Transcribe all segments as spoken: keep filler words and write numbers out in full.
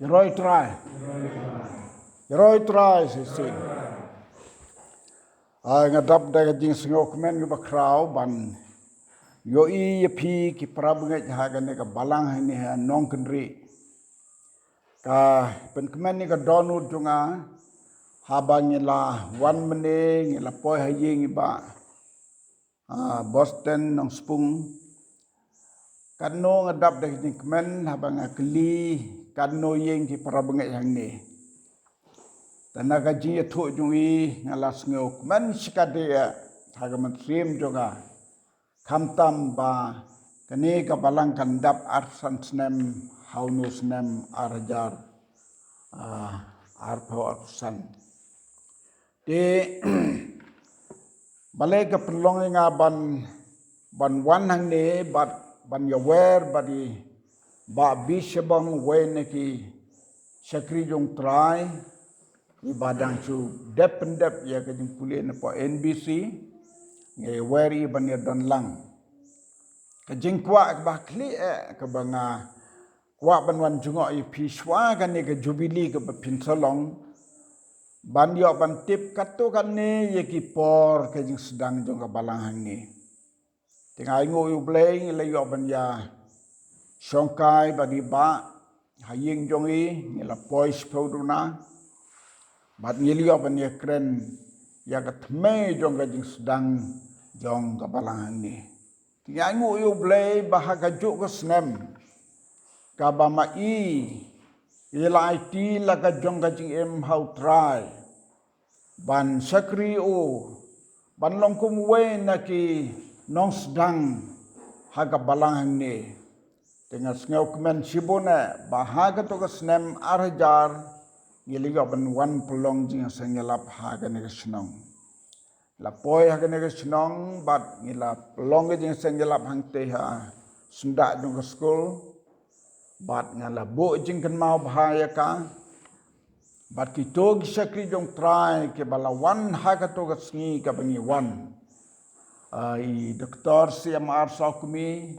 Ïaroh Trai. Ïaroh Trai shisien. Ai, nga dap da ka jingsngewkmen kaba khraw ban ïohi ïa phi ki para bangeit ha kane ka balang hangne ha Nongkynrih. Ka pynkmen ïa ka dohnud jong nga haba ngi la wan mynne, ngi la poi ha ïing i Bah, ah, Boston Nongspung. Katno nga dap da ka jingkmen haba nga kylli katno ïing ki para bangeit hangne. Te na ka jingïathuh jong i nga la sngewkmen shikatdei ha ka mynsiem jong nga. Khamtam ba kane ka balang kan dap arphew san snem ha une u snem ar hajar, ah, arphew arphew san. Te balei ka pynlong ïa nga ban, ban wan hangne bad ban ïawer bad i Bah Bishabong, uwei na ki shakri jong U Trai, i ba dang shu dep pyndep ïa ka jingpule na poh N B C, nga ïawer i ban ïadon lang. Ka jingkwah kaba khlieh eh kaba nga kwah ban wan jngoh ïa phi shuwa kane ka jubili kaba phin sa long, ban ïoh ban tip katto katne ïa ki por ka jingsdang jong ka balang hangne. Te nga ainguh ïa U Blei ngi la ïoh ban ïa shongkai bad i Bah ha ïing jong i, ngi la poi shiphew duna bad ngi la ïoh ban ïakren ïa ka thymmei jong ka jingsdang jong ka balang hangne. Te nga ainguh ïa U Blei ba ha kajuh ka snem kaba ma i i la aiti la ka jong ka jingim ha U Trai ban shakri u, ban long kum uwei na ki nongsdang ha ka balang hangne. Te nga sngewkmen shibun eh ba ha kato ka snem ar hajar ngi la ïoh ban wan pynlong jingïaseng ïalap ha kane ka shnong. La poi ha kane ka shnong bad ngi la pynlong ka jingïaseng ïalap hangtei ha syndah jong ka skul. Bad nga la buh jingkynmaw bha ïa ka. Bad kito ki shakri jong U Trai kiba la wan ha kato ka sngi kaba ngi wan, ah, i Doktor C M R Sawkmie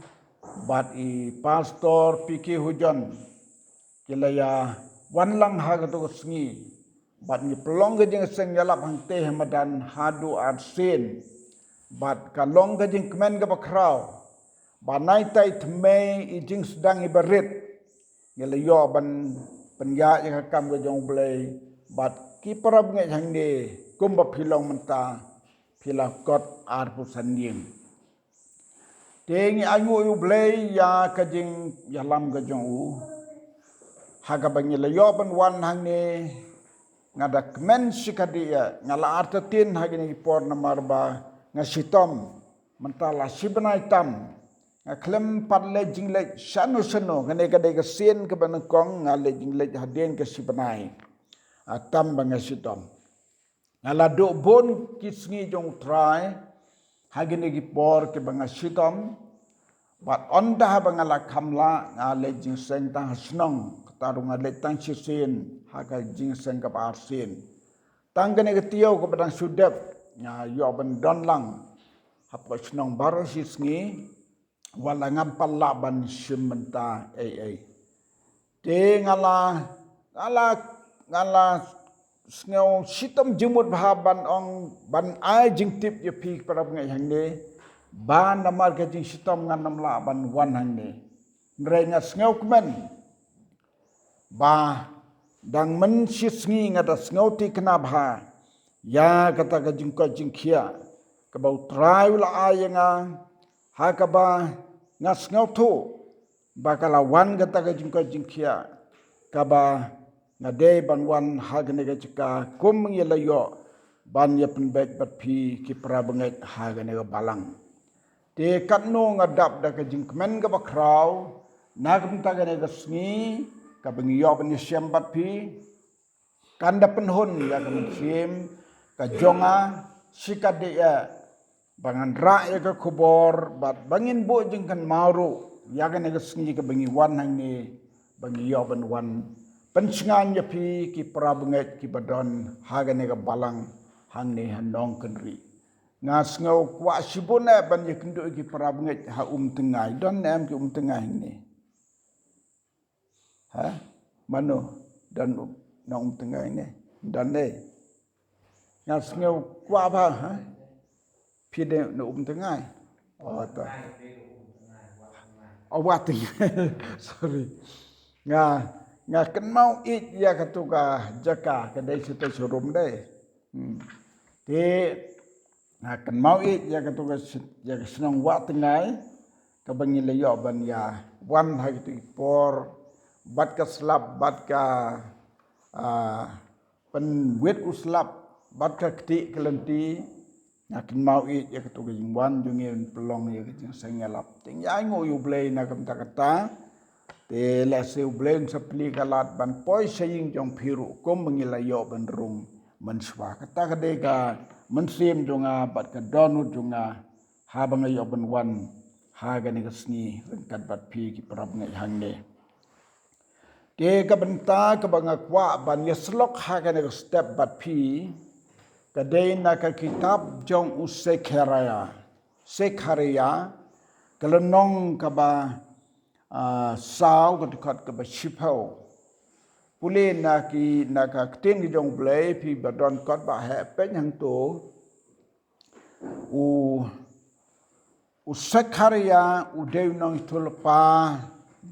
bad i Pastor P K Hujon, ki la ïa wan lang ha kato ka sngi. Bad ngi pynlong ka jingïaseng ïalap hangtei ha madan haduh arsien. Bad ka long ka jingkmen kaba khraw ba nai tai thymmei i jingsdang iba rit ngi la ïoh ban pynïaid ïa ka kam ka jong U Blei bad ki para bangeit hangne kumba phi long mynta, phi la kot arphew san ïing. Te ngi ainguh ïa U Blei ïa ka jingïalam ka jong u. Ha kaba ngi la ïoh ban wan hangne, nga da kmen shikatdei ïa, nga la artatien ha kine ki por namar ba nga shitom. Mynta la shi bnai tam nga khlem pat leit jingleit shano shano, kane ka dei ka sien kaba nyngkong nga leit jingleit hadien ka shi bnai. Ah, tam ba nga shitom. Nga la duh bun ki sngi jong U Trai ha kine ki por kiba nga shitom. Bad ynda haba nga la kham lah nga leit jingïaseng tang ha shnong, kata ruh nga leit tang shisien ha ka jingïaseng kaba arsien. Tang kane ka taïew kaba dang shu dep nga ïoh ban don lang hapoh shnong baroh shi sngi. Wat la ngam pat lah ban shim bynta ei ei. Te nga la, nga la, nga la sngew shitom jingmut bha ban ong, ban ai jingtip ïa phi para bangeit hangne ba namar ka jingshitom ngan ym lah ban wan hangne. Hynrei nga sngewkmen ba dang mynshisngi nga da sngewthikna bha ïa kata ka jingkoit jingkhiah kaba U Trai u la ai ïa nga, ha kaba nga sngewthuh ba ka la wan kata ka jingkoit jingkhiah kaba nga dei ban wan ha kane ka jaka kum ngi la ïoh ban ïa pynbeit bad phi ki para bangeit ha kane ka balang. Te katno nga dap da ka jingkmen kaba khraw na ka bynta kane ka sngi kaba ngi ïoh ban ïashem bad phi. Kan da pynhun ïa ka mynsiem ka jong nga shikatdei ïa ba ngan rah ïa ka khubor bad ba ngin buh jingkynmaw ruh ïa kane ka sngi kaba ngi wan hangne, ba ngi ïoh ban wan pynshngaiñ ïa phi ki para bangeit kiba don ha kane ka balang hangne ha Nongkynrih. Nga sngew kwah shibun eh ban ïakynduh ïa ki para bangeit ha Umtngai. Don ne em ki Umtngai hangne? Ha? Mano, don u, nong Umtngai ne? Don ne? Nga sngew kwah ba, ha? Phi dei na Umtngai? Oh, to. Oh, Watngai. Sorry. Nga, nga kynmaw ïeit ïa katu ka jaka, ka dei sha tu sha rum dei. Hmm. Te, nga kynmaw ïeit ïa katu ka shnong, ïa ka shnong Watngai, kaba ngi la ïoh ban ïa wan ha kitu ki por, bad ka slap, bad ka, ah, pynwit u slap, bad ka kti ka lynti, nga kynmaw ïeit ïa katu ka jingwan jong ngi ban pynlong ïa ka jingseng ïalap. Te ngi ainguh ïa U Blei na ka bynta kata, te lehse U Blei un sa plie ka lad ban poi sha ïing jong phi ruh kumba ngi la ïoh ban rung mynshuwa. Kata ka dei ka mynsiem jong nga bad ka dohnud jong nga, haba nga ïoh ban wan ha kane ka sngi ryngkat bad phi ki para bangeit hangne. Te ka bynta kaba nga kwah ban ïasyllok ha kane ka step bad phi, ka dei na ka kitab jong u Sekharaiah. Sekharaiah, ka lynnong kaba, ah, saw, ka dkhot kaba shiphew. Pule na ki, na ka ktien ka jong U Blei, phi ba don kot ba heh peit hangto. U, u Sekharaiah u dei u nongïathuhlypa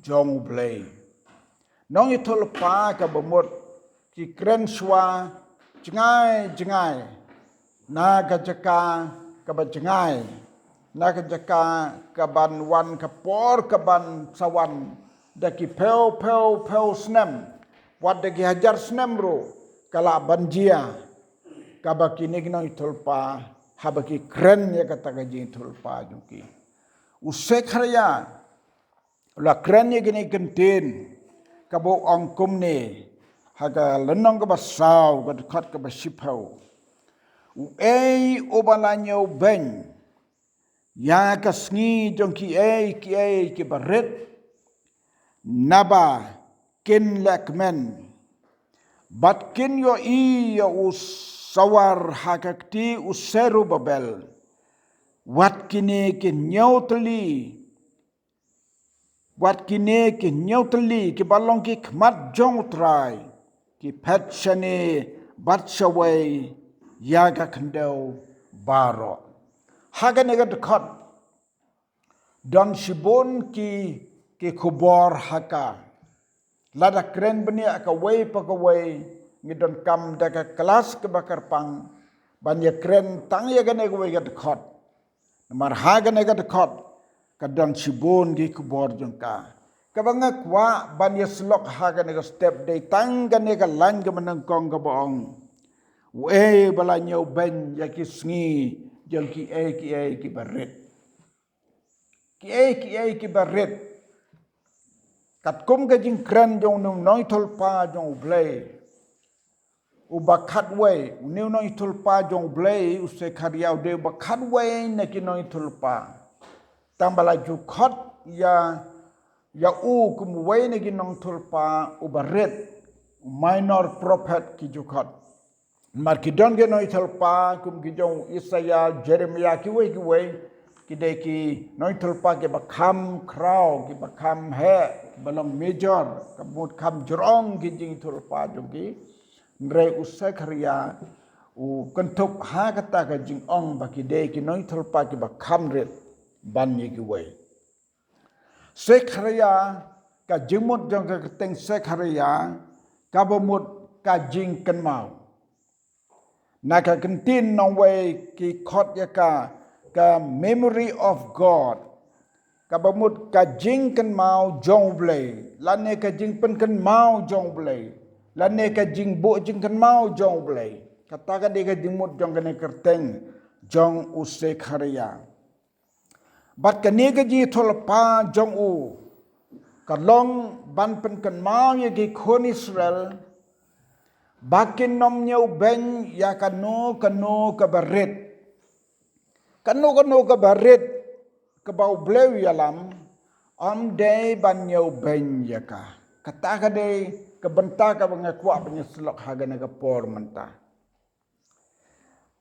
jong U Blei. Nongïathuhlypa kaba mut ki kren shuwa jngai jngai na ka jaka kaba jngai, na ka jaka kaban wan, ka por kaban sa wan da ki phew phew phew snem, wat da ki hajar snem ruh ka lah ban jia, kaba kine ki nongïathuhlypa haba ki kren ïa kata ka jingïathuhlypa jong ki. U Sekharaiah u la kren ïa kine ki ktien, kaba u ong kumne ha ka lynnong kaba saw, ka dkhot kaba shiphew: Uei uba la ñiewbeiñ ïa ka sngi jong kiei kiei kiba rit, naba kin lehkmen, bad kin ïohi ïa u sawar ha ka kti u Serubabel, wat kine ki hynñiew tylli, wat kine ki hynñiew tylli kiba long ki khmat jong U Trai, ki phet shane bad shawei ïa ka khyndew baroh. Ha kane ka dkhot don shibun ki, ki khubor ha ka. Lada kren bniah kawei pa kawei, ngi donkam da ka klas kaba kyrpang ban ïa kren tang ïa kane kawei ka dkhot. Namar ha kane ka dkhot ka don shibun ki khubor jong ka. Kaba nga kwah ban ïasyllok ha kane ka step dei tang kane ka lain kaba nyngkong kaba ong: Uei ba la ñiewbeiñ ïa ki sngi jong kiei kiei kiba rit. Kiei kiei kiba rit. Katkum ka jingkren jong une u nongïathuhlypa jong U Blei uba khatwei, une u nongïathuhlypa jong U Blei, u Sekharaiah u dei uba khatwei na ki nongïathuhlypa. Tang ba la ju khot ïa, ïa u kum uwei na ki nongïathuhlypa uba rit, u minor prophet ki ju khot. Namar ki don ki nongïathuhlypa kum ki jong u Isaiah, Jeremiah, kiwei kiwei, ki dei ki nongïathuhlypa kiba kham khraw, kiba kham heh, kiba long major, ka mut kham jrong ki jingïathuhlypa jong ki. Hynrei u Sekharaiah u kynthup ha kata ka jingong ba ki dei ki nongïathuhlypa kiba kham rit ban ïa kiwei. Sekharaiah, ka jingmut jong ka kyrteng Sekharaiah kaba mut ka jingkynmaw. Na ka ktien nongwei ki khot ïa ka, ka memory of God. Kaba mut ka jingkynmaw jong U Blei, lane ka jingpynkynmaw jong U Blei, lane ka jingbuh jingkynmaw jong U Blei. Kata ka dei ka jingmut jong kane ka kyrteng jong u Sekharaiah. Bad kane ka jingïathuhlypa jong u ka long ban pynkynmaw ïa ki khun Israel ba kin ym ñiewbeiñ ïa kano kano kaba rit. Kano kano kaba rit kaba U Blei u ïalam, ym dei ban ñiewbeiñ ïa ka. Kata ka dei ka bynta kaba nga kwah ban ïasyllok ha kane ka por mynta.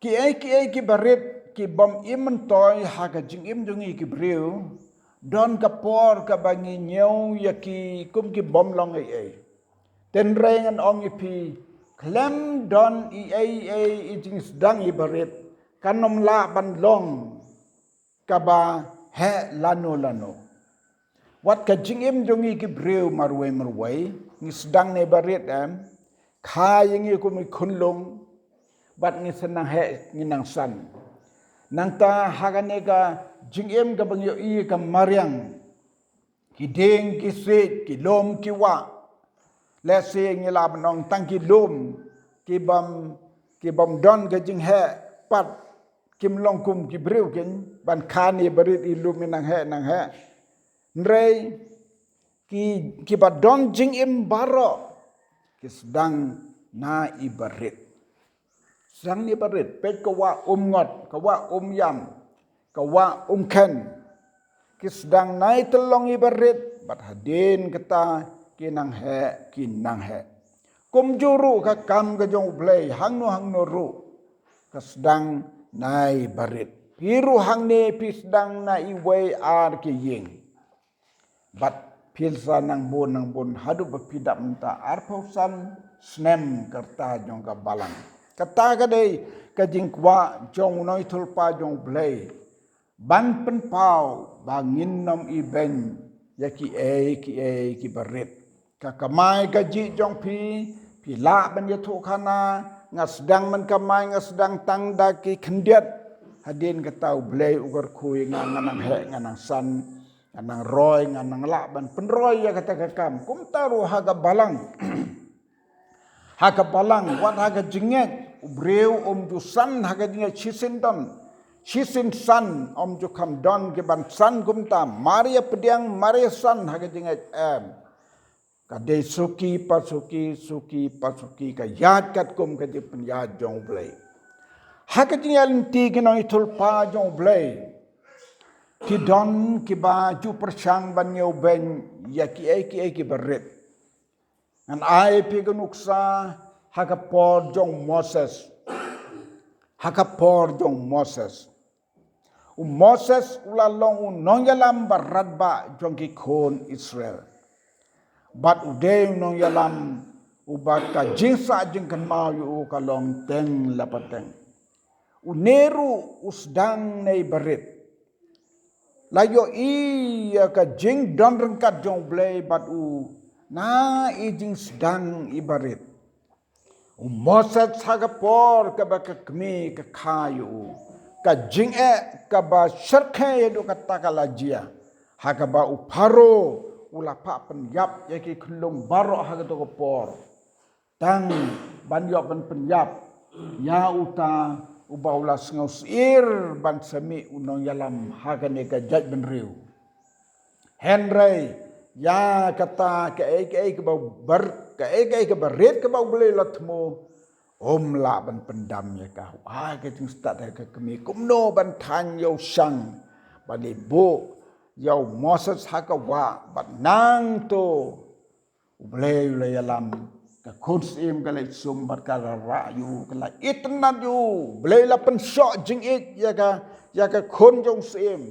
Kiei kiei kiba rit, ki bym im myntoi ha ka jingim jong ngi ki briew, don ka por kaba ngi ñiew ïa ki kum ki bym long ei ei. Tynrai ngan ong ïa phi, khlem don i ei ei i jingsdang i barit, kan ym lah ban long kaba heh lano lano. Wat ka jingim jong ngi ki briew marwei marwei, ngi sdang na i barit em, kha ïa ngi kum i khunlung, bad ngi sa nang heh ngi nang san. Nangta ha kane ka jingim kaba ngi ïohi ka mariang, ki dieng ki siej, ki lum ki wah. Lehse ngi lah ban ong tang ki lum, ki bym, ki bym don ka jingheh pat, kim long kum ki briew kin, ban kha na i barit i lum i nang heh nang heh. Hynrei ki, kiba don jingim baroh ki sdang na i barit. Sdang na i barit, peit ka wah um ngot, ka wah um ïam, ka wah um khen. Ki sdang na i tyllong i barit, bad hadien kata ki nang heh ki nang heh. Kumjuh ruh ka kam ka jong U Blei, hangno hangno ruh ka sdang na i barit. Phi ruh hangne phi sdang na iwei ar ki ïing. Bad phin sa nang bun nang bun haduh ba phi dap mynta arphew san snem ka rta jong ka balang. Kata ka dei ka jingkwah jong u nongïathuhlypa jong U Blei ban pynpaw ba ngin ym ibeiñ ïa kiei kiei kiba rit. Ka kamai kajih jong phi, phi lah ban ïathuhkhana, nga sdang ban kamai, nga sdang tang da ki khyndiat. Hadien kata U Blei u kyrkhu ïa nga, nga nang heh nga nang san, nga nang roi, nga nang lah ban pynroi ïa kata ka kam. Kumta ruh ha ka balang. Ha ka balang, wat ha ka jingngeit, u briew um ju san ha ka jingngeit shisien don, shisien san, um ju kham don ki ban san kumta, mar ïa pdiang, mar ïa san ha ka jingngeit em. Ka dei suki pa suki, suki pa suki, ka ïaid katkum ka jingpynïaid jong U Blei. Ha ka jingïaid lynti ki nongïathuhlypa jong U Blei, ki don kiba ju pyrshang ban ñiewbeiñ ïa kiei kiei kiba rit. Ngan ai phi ka nuksa ha ka por jong u Moses. Ha ka por jong u Moses. U Moses u la long u nongïalam ba radbah jong ki khun Israel. Bad u dei u nongïalam uba ka jingsah jingkynmaw ïa u ka long teng la pateng. Une ruh u sdang na i barit. La ïohi ïa ka jingdon ryngkat jong U Blei bad u na i jingsdang i barit. U Moses ha ka por kaba ka kmie ka kha ïa u, ka jingeh kaba shyrkhei haduh katta ka la jia. Ha kaba u Pharaoh u la phah pynïap ïa ki khunlung baroh ha kato ka por. Tang ban ïoh ban pynïap ïa uta uba u la sngewsyier ban sa mih u nongïalam ha kane ka jaitbynriew. Hynrei ïa kata kaei kaei kaba bar, kaei kaei kaba rit kaba U Blei u la thmu, um lah ban pyndam ïa ka. Ai ka jingstad ha ka kmie kumno ban thaiñ ïa u shang ban ïa buh ïa u Moses ha ka wah bad nangto U Blei u la ïalam, ka khun syiem ka la ïeit sum bad ka la rah ïa u, ka la itynnad ïa u. U Blei u la pynshoh jingïeit ïa ka, ïa ka khun jong syiem.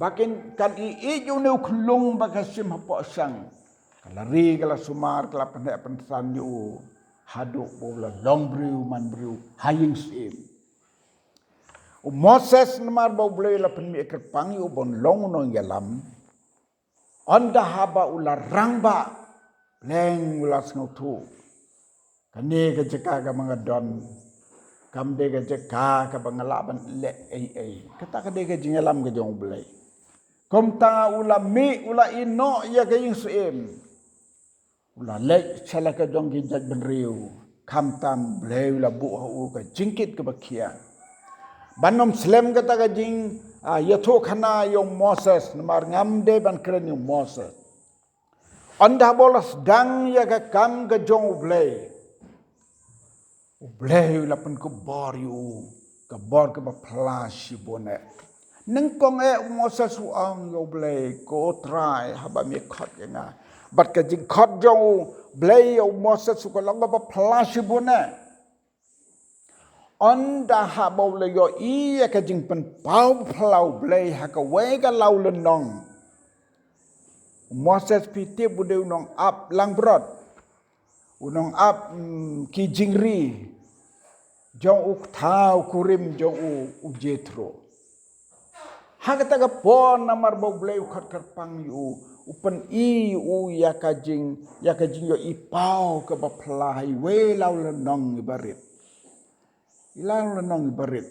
Ba kin kan ïeit ïa une u khunlung ba ka shim hapoh shang. Ka la ri, ka la sumar, ka la pynheh pynsan ïa u. Haduh ba u la long briew man briew ha ïing syiem. U Moses namar ba U Blei u la pynmih kyrpang ïa u ban long u nongïalam. Ynda haba u la rangbah, leng u la sngewthuh. Kane ka jaka kaba nga don, kam dei ka jaka kaba nga lah ban leh ei ei. Kata ka dei ka jingïalam ka jong U Blei. Kumta u la mih, u la ïehnoh ïa ka ïing syiem. U la leit sha la ka jong ki jaitbynriew. Khamtam Blei u la buh ha u ka jingkit kaba khia. Ban ym slem kata ka jing, ah, ïathuhkhana ïa u Moses, namar ngam dei ban kren ïa u Moses. Ynda haba u la sdang ïa ka kam ka jong U Blei. U Blei u la pynkupbor ïa u, ka bor kaba phylla shibun eh. Nyngkong eh u Moses u ong ïa U Blei, ko Trai, haba me khot ïa nga. Bad ka jingkhot jong U Blei ïa u Moses u ka long kaba phylla shibun eh. Ynda haba u la ïohi ïa ka jingpynpaw phylla U Blei ha kawei ka law lynnong. U Moses phi tip u dei u nongap langbrot. u nongap, mm, ki jingri jong u kthaw kurim jong u, u Jethro. Ha kata ka por namar ba U Blei u khot kyrpang ïa u, u pyni ïa u ïa ka jing, ïa ka jingïohi paw kaba phylla ha iwei i law lynnong iba rit. I law lynnong iba rit.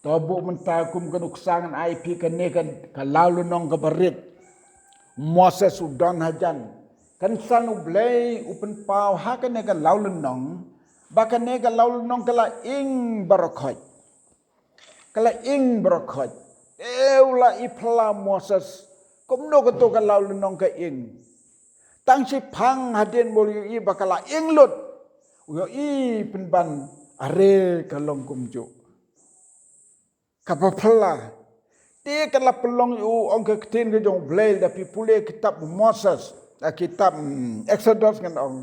To bud mynta kum ka nuksa ngan ai phi kane ka, ka law lynnong kaba rit. Moses u don hajan. Kynsan U Blei u pynpaw ha kane ka law lynnong ba kane ka law lynnong ka la ing baroh khoit. Ka la ing baroh khoit. Te u la ïa phylla Moses. Kumno kato ka law lynnong ka ing. Tang shiphang hadien ba u ïohi ba ka la ing lut, u ïohi pynban, are ka long kumjuh. Kaba phylla. Te ka la pynlong ïa u, ong ka ktien ka jong U Blei, lada phi pule kitab Moses, ah, kitab, mm, Exodus ngan ong.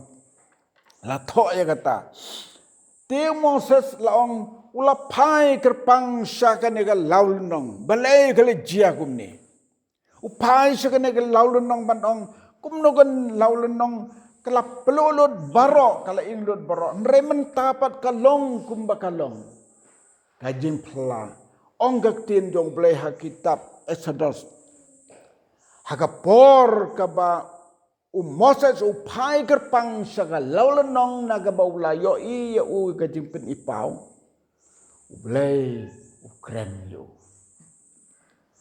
La thoh ïa kata. Te Moses la ong, u la phai kyrpang sha kane ka law lynnong. Balei ka la jia kumne. U phai sha kane ka law lynnong ban ong, kumno ka law lynnong ka la phylla lut baroh, ka la ing lut baroh. Hynrei mynta pat ka long kumba ka long. Ka jingphylla. Ong ka ktien jong U Blei ha kitab Exodus. Ha ka por kaba u Moses u phai kyrpang sha ka law lynnong na kaba u la ïohi ïa u ka jingpyni paw. U Blei u kren ïa u.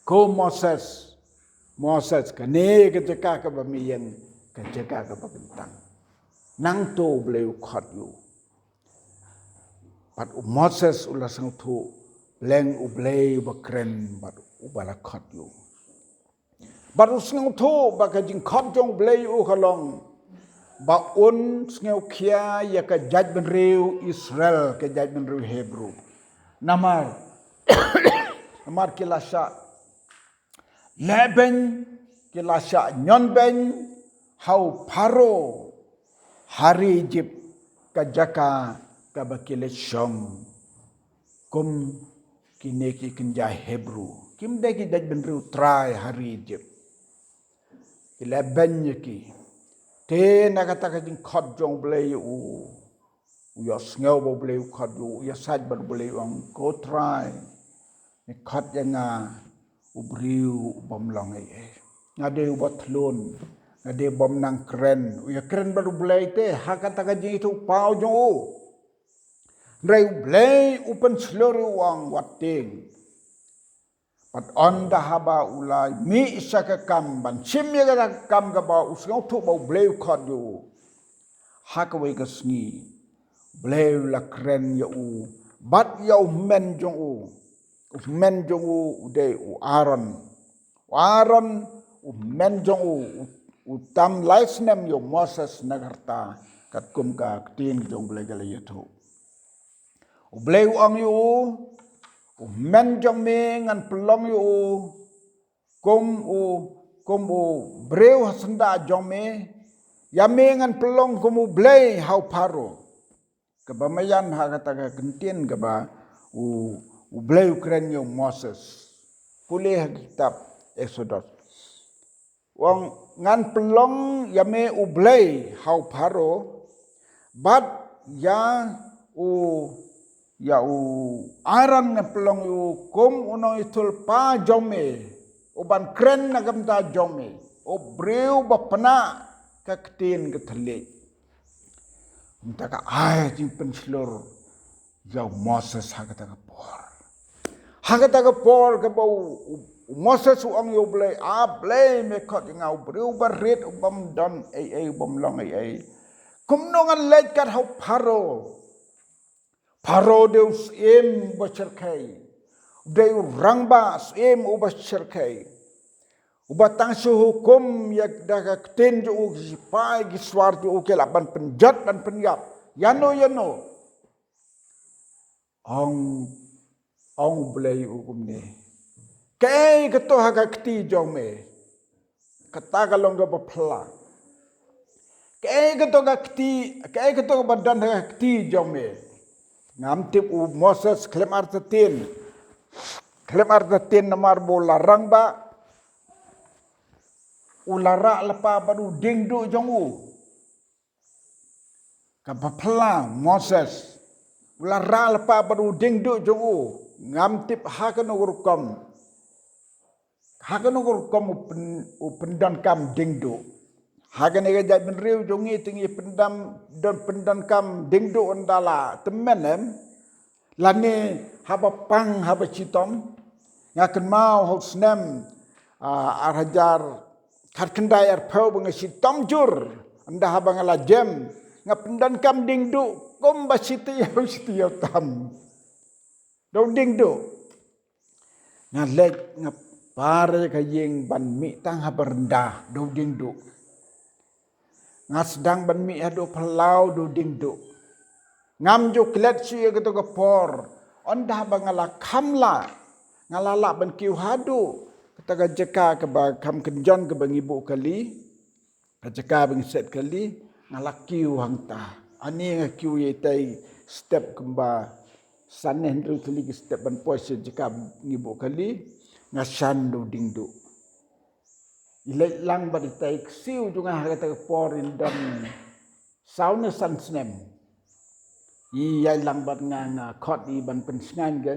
Ko Moses, Moses, kane ka jaka kaba me ïeng, ka jaka kaba kyntang. Nangto U Blei u khot ïa u. Bad u Moses u la sngewthuh, leng U Blei uba kren, bad uba la khot ïa u. Bad u sngewthuh ba ka jingkhot jong U Blei ïa u ka long ba un sngewkhia ïa ka jaitbynriew Israel, ka jaitbynriew Hebru. Namar, namar ki la shah lehbeiñ, ki la shah ñion beiñ ha u Pharaoh ha ri Ijipt, ka jaka kaba ki leit shong. Kum kine ki kynja Hebru, kim dei ki jaitbynriew trai ha ri Ijipt. Ki lehbeiñ ïa ki. Te na kata ka jingkhot jong U Blei ïa u, u ïohsngew ba U Blei u khot ïa u, u ïasaid bad U Blei, u ong, ko Trai, me khot ïa nga u briew u bym long ei ei. Nga dei uba thlun, nga dei u bym nang kren. U ïakren bad U Blei te ha kata ka jingithuhpaw jong u. Hynrei U Blei u pynshlur, u ong, wat tieng. Bad ynda haba u la mih sha ka kam ban shim ïa kata ka kam kaba u sngewthuh ba U Blei u khot ïa u, ha kawei ka sngi U Blei u la kren ïa u bad ïa u hynmen jong u. U hynmen jong u u dei u Aaron. U Aaron, u hynmen jong u, u, u tam lai snem ïa u Moses na ka rta, katkum ka ktien jong U Blei ka la ïathuh. U Blei u ong ïa u, u hynmen jong me ngan pynlong ïa u kum u, kum u briew ha syndah jong me, ïa me ngan pynlong kum U Blei ha u Pharaoh. Kaba maïan ha kata ka kyntien kaba u, U Blei u kren ïa u Moses. Pule ha kitab Exodus. U ong ngan pynlong ïa me U Blei ha u Pharaoh, bad ïa u, ïa u Aaron ngan pynlong ïa u kum u nongïathuhlypa jong me, u ban kren na ka bynta jong me, u briew ba pynah ka ktien ka thylliej. Mynta ka ai jingpynshlur ïa u Moses ha kata ka por. Ha kata ka por kaba u, u, u Moses u ong ïa U Blei, A Blei, me khot ïa nga u briew uba rit, u bym don ei ei, u bym long ei ei. Kumno ngan leit kat ha u Pharaoh? Pharaoh dei u syiem uba shyrkhei. Dei u rangbah syiem uba shyrkhei. Uba tang shu hukum ïa da ka ktien jong u, ki sipai ki shuwa jong u ki lah ban pynjot ban pynïap ïano ïano. Ong, ong U Blei ïa u kumne. Kaei kato ha ka kti jong me? Kata ka long kaba phylla. Kaei kato ka kti, kaei kato kaba don ha ka kti jong me? Ngam tip u Moses khlem artatien. Khlem artatien namar ba u la rangbah, u la rah lypa bad u dieng duh jong u. Kaba phylla Moses u la rah lypa bad u diengduh jong u. Ngam tip ha kano ka rukom, ha kano ka rukom u pyn-, u pyndonkam diengduh. Ha kane ka jaitbynriew jong ngi te ngi pyndam, don pyndonkam diengduh ynda la tymmen, em? Lane haba pang, haba shitom? Nga kynmaw ha u snem, ah, ar hajar khatkhyndai arphew ba nga shitom jur, ynda haba nga la jem, nga pyndonkam diengduh kumba shi taïew, shi taïew tam. Da u diengduh. Nga leit, nga par ïa ka ïing ban mih tang ha baranda da u diengduh. Nga sdang ban mih haduh phyllaw da u diengduh. Ngam ju klet shuh ïa kato ka por. Ynda haba nga la kham lah, nga la lah ban kiew haduh kata ka jaka kaba kham kynjoh kaba ngi buh kali. Ka jaka ba ngi set kali, nga la kiew hangta. Ani nga kiew ïa itai step kumba san ne hynriew tylli ki step ban poi sha jaka ba ngi buh kali, nga shan da u diengduh. I leit lang bad itai ksiew jong nga ha kata ka por in don saw ne san snem. I ïaid lang bad nga, nga khot i ban pynsngew ïa nga.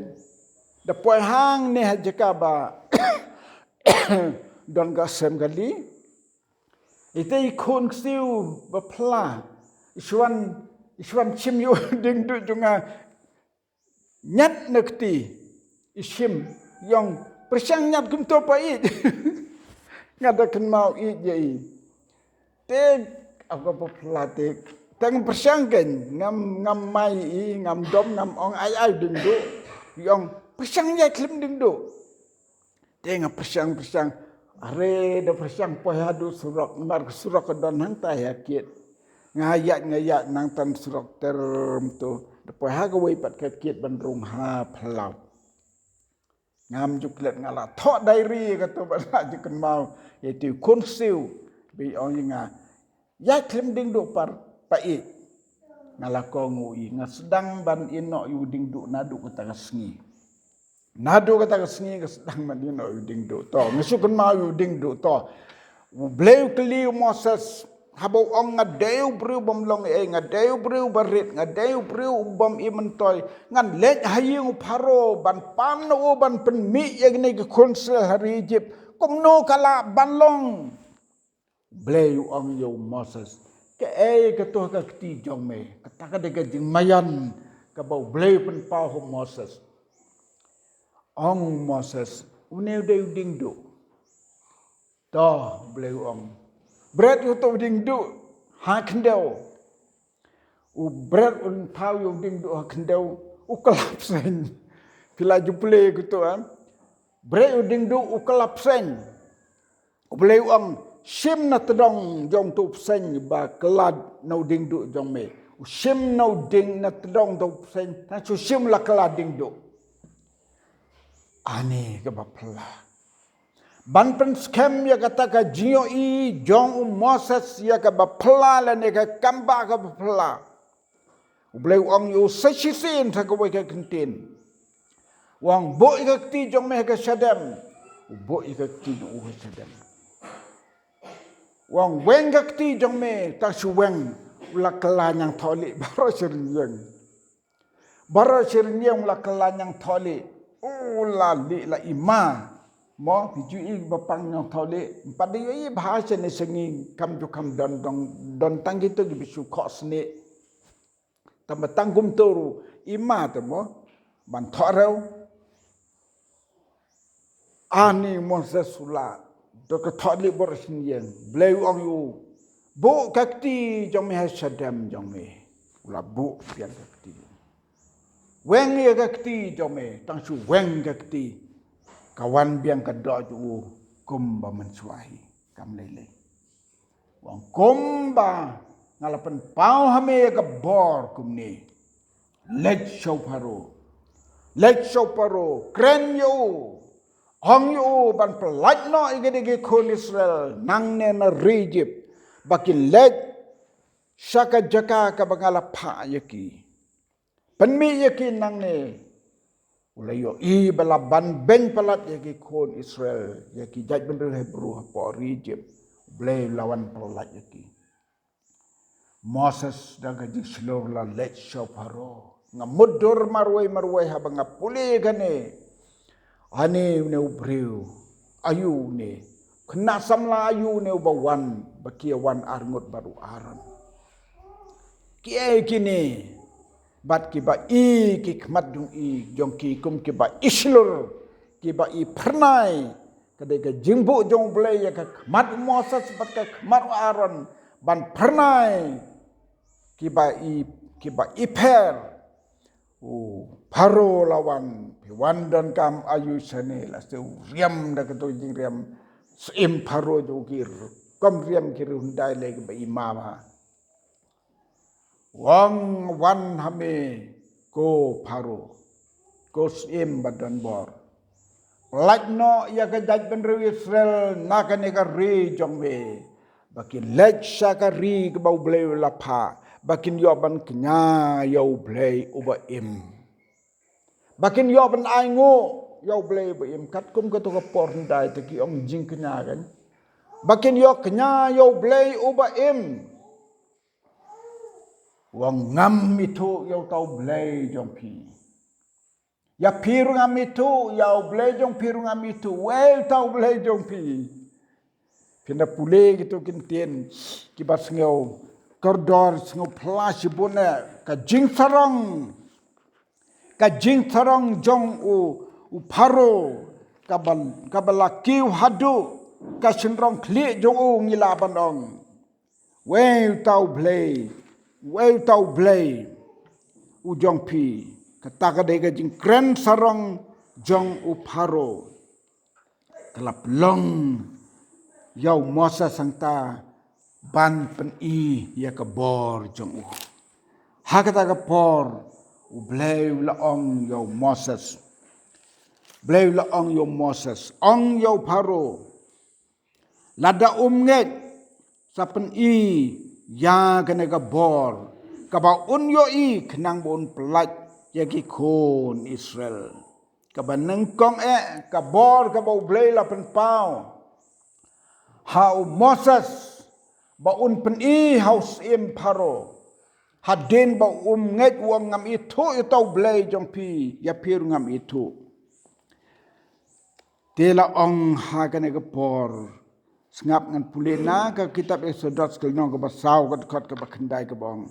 Da poi hangne ha jaka ba don ka sem kali. Ite i khun ksiew ba phylla, i shu wan, i shu wan shim ïa u diengduh jong nga. Ñiad na kti, i shim, i ong, pyrshang ñiad kumto pa ïeit. Nga da kynmaw ïeit ïa i. Te, ap ka ba phylla te, tang pyrshang kein, ngam, ngam mai i, ngam dom, ngam ong ai ai diengduh. I ong, pyrshang ïaid khlem diengduh. Te nga pyrshang, pyrshang. Are da pyrshang poi haduh surok, namar ka surok ka don hangta ha kiad. Nga ïaid, nga ïaid nangta surok ter mynta. Da poi ha kawei pat ka kiad ban rung ha phyllaw. Ngam ju klet, nga la thoh diary kato ba la ju kynmaw. Ïa itu i khun ksiew ba i ong ïa nga, ïaid khlem diengduh pa, pa ïeit. Nga la kohnguh i, nga sdang ban ïehnoh ïa u diengduh naduh kata ka sngi. Naduh kata ka sngi nga sdang ban ïehnoh ïa u diengduh to. Nga shu kynmaw ïa u diengduh to. U Blei u kylli u Moses, haba u ong, nga dei u briew bym long ei, nga dei u briew barit, nga dei u briew u bym i myntoi. Ngan leit ha ïing u Pharaoh ban pan na u ban pynmih ïa kine ki khun Israel ha ri Egypt. Kumno ka lah ban long? Blei u ong ïa u Moses, kaei kato ha ka kti jong me? Kata ka dei ka jingmaïan kaba U Blei u pynpaw ha u Moses. Ong u Moses, une u dei u diengduh. To, U Blei u ong, bret ïa uto u diengduh ha khyndew. U bret, un thaw ïa u diengduh ha khyndew, u kylla bseiñ. Phi la ju pule ïa kito, em? Bret ïa u diengduh, u kylla bseiñ. U Blei u ong, shim na tdong jong uto u bseiñ ba kylla na u diengduh jong me. U shim na u dieng, na tdong uto u bseiñ, tang shu shim la kylla diengduh. Ani kaba phylla. Ban pynskhem ïa kata ka jingïohi jong u Moses ïa kaba phylla lane ka kambah kaba phylla. U Blei u ong ïa u sa shisien ha kawei ka kyntien. U ong, buh ïa ka kti jong me ha ka shadem. U buh ïa ka kti jong u ha shadem. U ong, weng ka kti jong me, tang shu weng. U la kylla ñiangthohlieh baroh shi rynïeng. Baroh shi rynïeng u la kylla ñiangthohlieh. U la lieh la i ma. Mo, phi ju i ba pang ñiangthohlieh. Ym pat da ïohi bha shane sha ngi, kam ju kam don, don, don tang kito kiba shu khohsnieh. Tangba tang kumto ruh i ma te mo ban thohrew. Ani Moses u la, da ka thohlieh baroh shi rynïeng, Blei u ong ïa u, buh ka kti jong me ha shadem jong me. U la buh biang ka kti. Weng ïa ka kti jong me, tang shu weng ka kti. Ka wan biang ka doh jong u kumba mynshuwa hi, kam lei lei. U ong, kumba nga la pynpaw ha me ïa ka bor kumne. Leit sha u Pharaoh. Leit sha u Pharaoh, kren ïa u. Ong ïa u ban pyllait noh ïa kine ki khun Israel nangne na ri Egypt, ba kin leit sha ka jaka kaba nga la phah ïa ki. Pynmih ïa ki nangne. U la ïohi ba la ban beiñ palat ïa ki khun Israel, ïa ki jaitbynriew Hebru hapoh ri Egypt. U Blei u la wan pyllait ïa ki. Moses da ka jingshlur la leit sha u Pharo. Nga mutdur marwei marwei haba nga pule kane. Ani une u briew, aïu une? Khynnah samla aïu une uba wan, ba ki wan arngut bad u Aaron? Kiei kine? Bad kiba i ki khmat jong i, jong ki kum kiba i shlur, kiba i phyrnai. Ka dei ka jingbuh jong U Blei ïa ka khmat u Moses bad ka khmat u Aaron ban phyrnai kiba i, kiba i pher. U Pharo la wan, phi wan donkam aïu shane? La shu riam da kato jingriam syiem Pharo jong ki, rukom riam ki riew hyndai lei kiba i ma bha. Wan, wan ha me ko Pharo, ko syiem ba don bor. Pyllait noh ïa ka jaitbynriew Israel na kane ka ri jong me, ba kin leit sha ka ri kaba U Blei u la phah, ba kin ïoh ban kñia ïa U Blei uba im. Ba kin ïoh ban ainguh ïa U Blei uba im. Katkum kato ka por hyndai te ki ong jingkñia kan. Ba kin ïoh kñia ïa U Blei uba im. U ong ngam ithuh ïa uta U Blei jong phi. Ïa phi ruh ngam ithuh, ïa U Blei jong phi ruh ngam ithuh. Wei uta U Blei jong phi. Phin da pule kito ki ktien kiba sngew kordor, sngew phylla shibun eh, ka jingsarong. Ka jingsarong jong u, u Pharo, kaba, kaba la kiew haduh ka shynrong khlieh jong u, ngi lah ban ong. Wei uta U Blei, wei uta U Blei u jong phi. Kata ka dei ka jingkren sarong jong u Pharo. Ka la pynlong ïa u Moses hangta ban pyni ïa ka bor jong u. Ha kata ka por U Blei u la ong ïa u Moses. Blei u la ong ïa u Moses, ong ïa u Pharo. Lada um ngeit, sa pyni ïa kane ka bor kaba un ïohi khnang ba un pyllait ïa ki khun Israel. Kaba nyngkong eh ka bor kaba U Blei la pynpaw ha u Moses ba un pyni ha u syiem Pharo. Hadien ba um ngeit, u ong ngam ithuh ïa uta U Blei jong phi, ïa phi ruh ngam ithuh. Te la ong ha kane ka por. Sngap ngan pule na ka kitab Exodus ka lynnong kaba saw ka dkhot kaba khyndai kaba ong.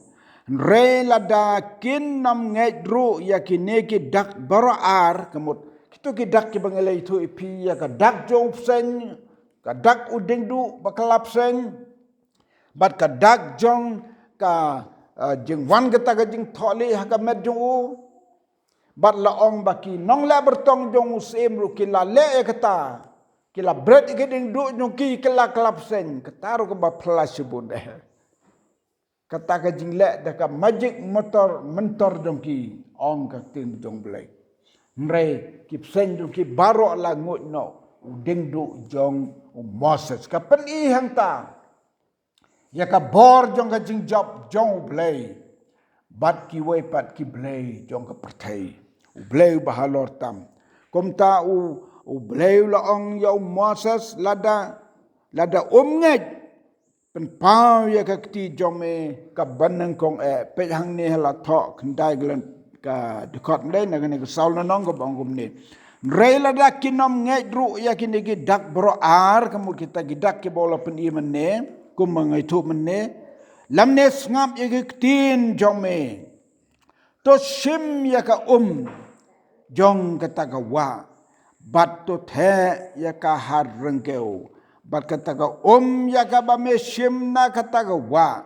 Hynrei lada kin nym ngeit ruh ïa kine ki dak baroh ar, ka mut kito ki dak kiba ngi la ïathuh ïa phi, ïa ka dak jong u bseiñ, ka dak u diengduh ba kylla bseiñ, bad ka dak jong ka, eh, jingwan kata ka jingthohlieh ha ka met jong u. Bad la ong ba ki nongleh byrtong jong u syiem ruh ki la leh ïa kata, ki la bret ïa ki diengduh jong ki, ki la kylla bseiñ, kata ruh kaba phylla shibun eh. Kata ka jingleh da ka magic mentor, mentor jong ki, ong ka ktien jong Blei. Hynrei ki bseiñ jong ki baroh la nguid noh u diengduh jong u Moses. Ka pyni hangta ïa ka bor jong ka jingjop jong U Blei bad kiwei pat ki blei jong ka pyrthei. U Blei uba halor tam. Kumta u, U Blei u la ong ïa u Moses, lada, lada um ngeit, pynpaw ïa ka kti jong me kaba nyngkong eh. Peit hangne ha la thoh khyndai ka lyn ka dkhot, hynrei na kane ka saw lynnong kaba ong kumne. Hynrei lada kin nym ngeit ruh ïa kine ki dak baroh ar, ka mut kita ki dak kiba u la pyni mynne, kumba nga ïathuh mynne. Lymne sngap ïa ki ktien jong me. To shim ïa ka um jong kata ka wah, bad to theh ïa ka hat ryngkew, bad kata ka um ïa kaba me shim na kata ka wah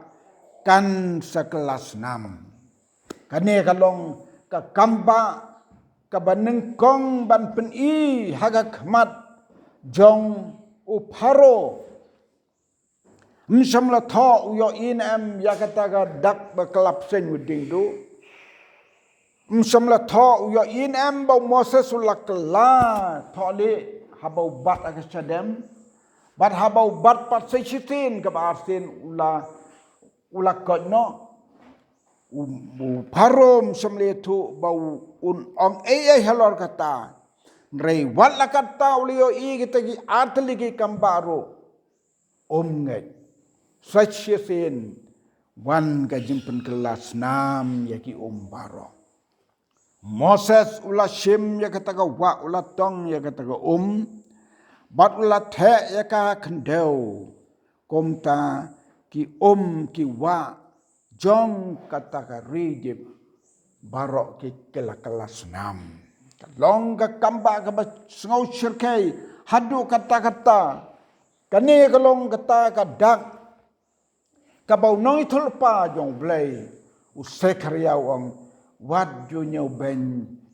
kan sa kylla snam. Kane ka long ka kambah kaba nyngkong ban pyni ha ka khmat jong u Pharo. Ym shym la thoh u ïohi ne em ïa kata ka dak ba kylla bseiñ, u diengduh. Ym shym la thoh u ïohi ne em ba u Moses u la kylla thohlieh haba u bat ha ka shadem, bad haba u bat pat sa shisien kaba arsien u la, u la koit noh. U, u Pharo ym shym la ïathuh ba u, un ong ei ei halor kata. Hynrei wat la katta u la ïohi kita ki artylli ki kambah ruh, um ngeit. Sa shisien wan ka jingpynkylla snam ïa ki um baroh. Moses u la shim ïa kata ka wah, u la tong ïa kata ka um, bad u la theh ïa ka khyndew. Kumta ki um ki wah jong kata ka ri Ijip baroh ki kylla kylla snam. Ka long ka kambah kaba sngew shyrkhei haduh katta katta. Kane ka long kata ka dak kaba u nongïathuhlypa jong U Blei, u Sekharia, u ong, wat ju ñiewbeiñ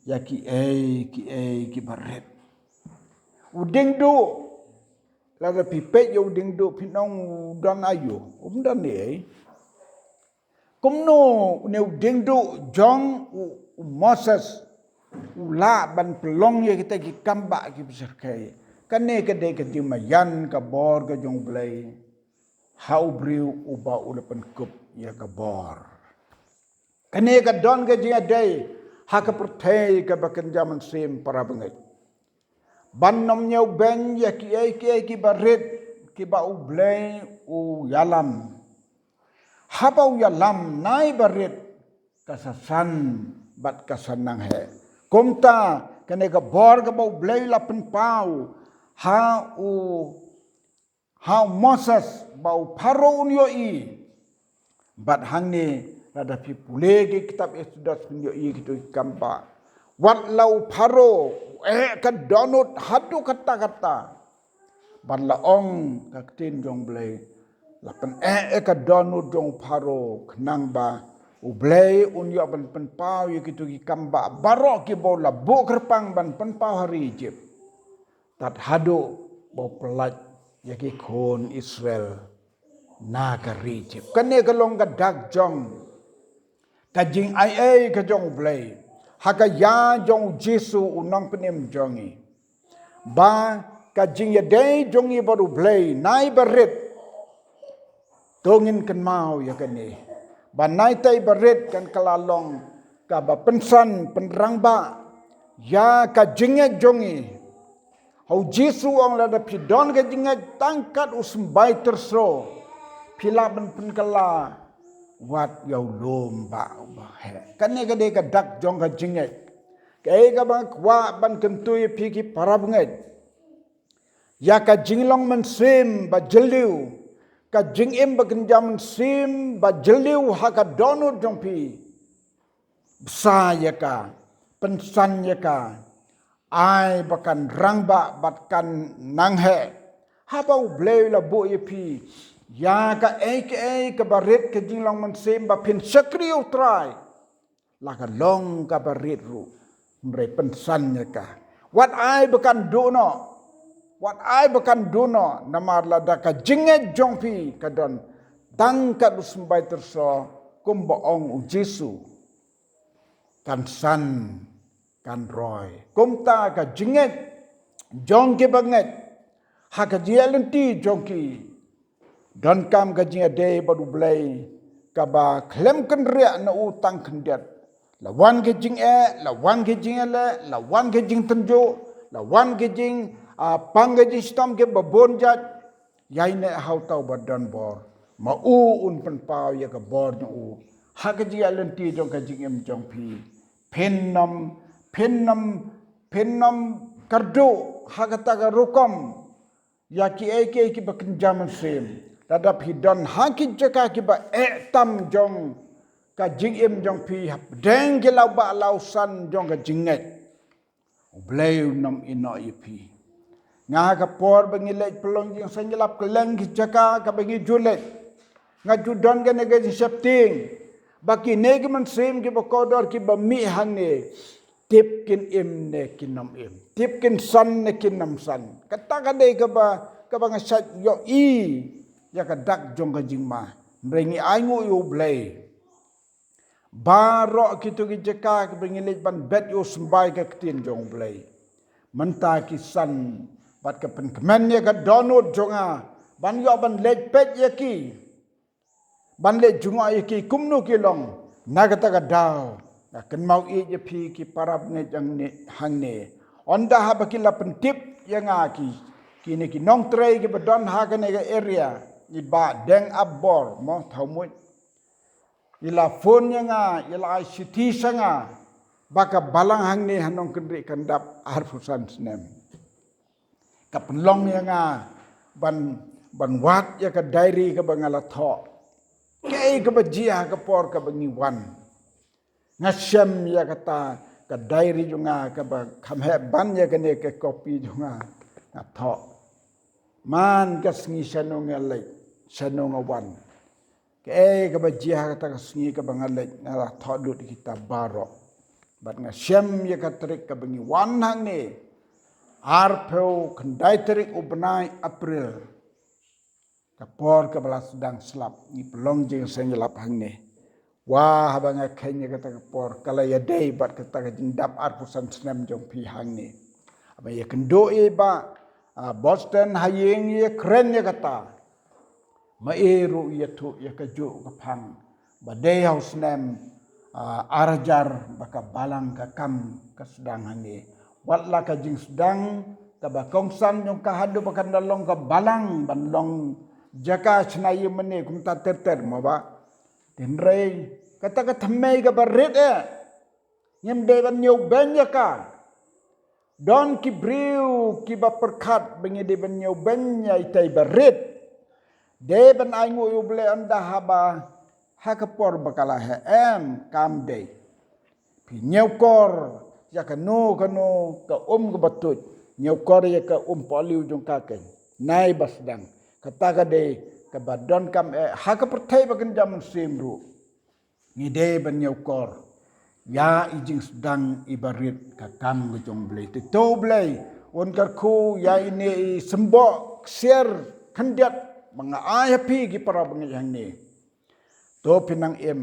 ïa kiei kiei kiba rit. U diengduh, lada phi peit ïa u diengduh phin ong u don aïu, um don ei. Kumno une u diengduh jong u, u Moses u lah ban pynlong ïa kita ki kambah kiba shyrkhei? Kane ka dei ka jingmaïan ka bor ka jong U Blei ha u briew uba u la pynkup ïa ka bor. Kane ka don ka jingïadei ha ka pyrthei kaba kynja mynsiem, para bangeit. Ban ym ñiewbeiñ ïa kiei kiei kiba rit kiba U Blei u ïalam. Haba u ïalam nai ba rit, ka sa san bad ka sa nang heh. Kumta kane ka bor kaba U Blei u la pynpaw ha u, ha u Moses ba u Pharaoh un ïohi. Bad hangne lada phi pule ki kitab Exodus phin ïohi kito ki kambah. Wat la u Pharaoh u eh ka dohnud haduh katta katta, bad la ong ka ktien jong U Blei, la pyneh ïa ka dohnud jong u Pharaoh khnang ba U Blei un ïoh ban pynpaw ïa kito ki kambah baroh kiba u la buh kyrpang ban pynpaw ha ri Ijip, tad haduh ba u pyllait ïa ki khun Israel na ka ri Ijip. Kane ka long ka dak jong ka jingaiei ka jong U Blei ha ka ïa jong U Jisu u Nongpynim jong ngi, ba ka jingïadei jong ngi bad U Blei nai ba rit. To ngin kynmaw ïa kane, ba nai tai ba rit kan kylla long kaba pynsan pynrangbah ïa ka jingngeit jong ngi. Ha U Jisu u ong, lada phi don ka jingngeit tang kat u symbai tyrso, phi lah ban pynkylla wat ïa u lum ba, ba heh. Kane ka dei ka dak jong ka jingngeit. Kaei kaba nga kwah ban kyntu ïa phi ki para bangeit, ïa ka jinglong mynsiem ba jylliew, ka jingim ba kynja mynsiem ba jylliew ha ka dohnud jong phi. Bsa ïa ka, pynsan ïa ka, ai ba kan rangbah bad kan nang heh. Haba U Blei u la buh ïa phi ïa kaei kaei kaba rit, ka jinglong mynsiem ba phin shakri U Trai, la ka long kaba rit ruh, hynrei pynsan ïa ka. Wat ai ba kan duh noh. Wat ai ba kan duh noh, namar lada ka jingngeit jong phi ka don tang kat u symbai tyrso, kumba ong U Jisu, kan san, kan roi. Kumta ka jingngeit jong kiba ngeit ha ka jingïaid lynti jong ki, donkam ka jingïadei bad U Blei kaba khlem kynriah na u tang khyndiat. La wan ka jingeh, la wan ka jingeh, la wan ka jingtynjuh, la wan ka jing, ah, pang ka jingshitom kiba bun jait. Ïaineh ha uta uba don bor, ma u un pynpaw ïa ka bor jong u ha ka jingïaid lynti jong ka jingim jong phi. Phin ym, phin ym, phin ym kyrduh ha kata ka rukom ïa kiei kiei kiba kynja mynsiem. Lada phi don ha ki jaka kiba eh tam jong ka jingim jong phi, hapdeng ki lawbah lawsan jong ka jingngeit, U Blei un ym ïehnoh ïa phi. Nga ha ka por ba ngi leit pynlong jingseng, ngi lap kylleng ki jaka kaba ngi ju leit, nga ju don kane ka jingsheptieng ba kine ki mynsiem kiba kordor kiba mih hangne, tip kin im ne kin ym im, tip kin san ne kin ym san. Kata ka dei kaba, kaba nga shait ïohi ïa ka dak jong ka jingma. Hynrei ngi ainguh ïa U Blei, baroh kito ki jaka kiba ngi leit ban bet ïa u symbai ka ktien jong U Blei, mynta ki san bad ka pynkmen ïa ka dohnud jong nga ban ïoh ban leit peit ïa ki, ban leit jngoh ïa ki kumno ki long. Na kata ka daw nga kynmaw ïeit ïa phi ki para bangeit hangne, hangne. Ynda haba ki la pyntip ïa nga ki, kine ki nongtrei kiba don ha kane ka area, i Bah Deng Ap Bor, mo, Thawmuid, I la phone ïa nga, i la ai shithi sha nga ba ka balang hangne ha Nongkynrih kan dap arphew san snem. Ka pynlong ïa nga ban, ban wad ïa ka diary kaba nga la thoh. Kaei kaba jia ha ka por kaba ngi wan. Nga shem ïa kata ka diary jong nga kaba kham heh ban ïa kane ka copy jong nga, nga thoh. Man ka sngi shano nga leit, shano nga wan. Kaei kaba jia ha kata ka sngi kaba nga leit, nga la thoh lut ïa kita baroh. Bad nga shem ïa ka tarik kaba ngi wan hangne. Arphew khyndai tarik u bnai April. Ka por kaba la sdang slap, ngi pynlong jingseng ïalap hangne. Wa haba nga kheiñ ïa kata ka por, ka la ïadei bad kata ka jingdap arphew san snem jong phi hangne. Haba ïakynduh i Bah, ah, Boston ha ïing ïakren ïa kata. Ma i ruh ïathuh ïa kajuh ka phang. Ba dei ha u snem, ah, ar hajar ba ka balang ka kam ka sdang hangne. Wat la ka jingsdang kaba kongsan jong ka haduh ba kan da long ka balang ban long jaka shna ïing mane kumta ter ter mo Bah. Hynrei kata ka thymmei kaba rit eh. Ngim dei ban ñiewbeiñ ïa ka. Don ki briew kiba pyrkhat ba ngi dei ban ñiewbeiñ ïa itai ba rit. Dei ban ainguh ïa U Blei ynda haba ha ka por ba ka la heh, em, kam dei. Phi ñiewkor ïa kano kano ka um kaba tuid. Ñiewkor ïa ka um pohliew jong ka keiñ. Nai ba sdang. Kata ka dei kaba donkam eh ha ka pyrthei ba kynja mynsiem ruh. Ngi dei ban ñiewkor ïa i jingsdang iba rit ka kam ka jong U Blei. Te to U Blei un kyrkhu ïa ine i symboh ksiar khyndiat ba nga ai ha phi ki para bangeit hangne. To phin nang im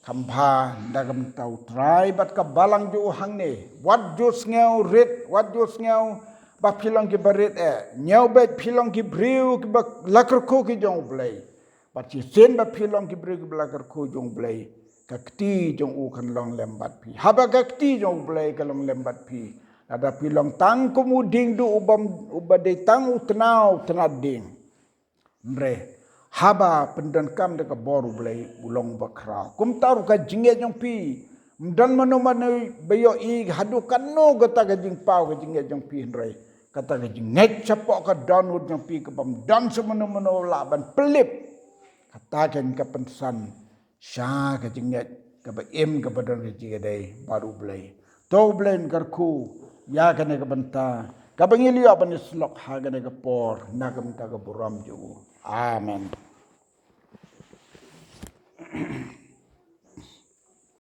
kham bha da ka bynta U Trai bad ka balang jong u hangne. Wat ju sngew rit, wat ju sngew ba phi long kiba rit eh. Ñiewbeit phi long ki briew kiba la kyrkhu ki jong U Blei. Bad shisien ba phi long ki briew kiba la kyrkhu jong U Blei, ka kti jong u kan long lem bad phi. Haba ka kti jong U Blei ka long lem bad phi, lada phi long tang kum u dieng duh uba, uba dei tang u tnaw tnad dieng. Hynrei haba pyndonkam da ka bor U Blei, u long ba khraw. Kumta ruh ka jingngeit jong phi, ym don mano mano ba ïohi haduh katno kata ka jingpaw ka jingngeit jong phi, hynrei kata ka jingngeit shapoh ka dohnud jong phi kaba ym don sha mano mano lah ban pynlip. Kata keiñ ka pynsan sha ka jingngeit kaba im kaba don ka jingïadei bad U Blei. To U Blei un kyrkhu ïa kane ka bynta kaba ngi la ïoh ban ïasyllok ha kane ka por na ka bynta ka burom jong u. Amen.